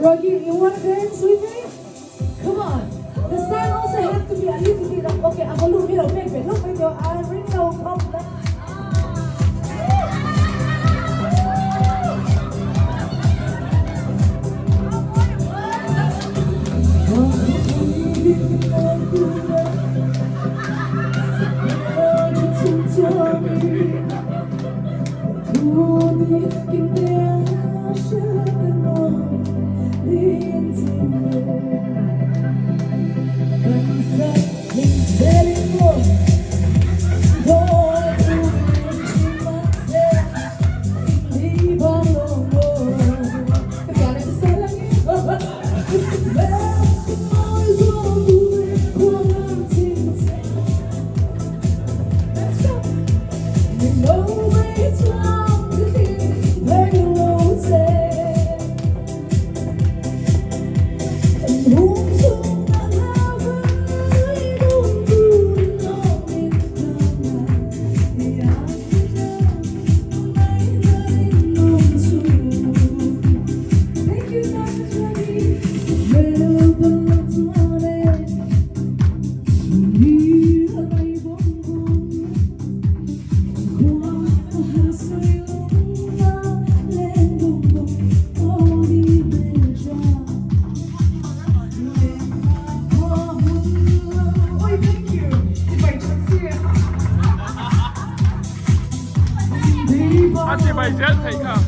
Rocky, you wanna dance with me? Come on. The sound also have to be a little bit of, okay, ako lu mi lo pek pek lu pek yo, I ring lo kom na. A chibai zel theih kha.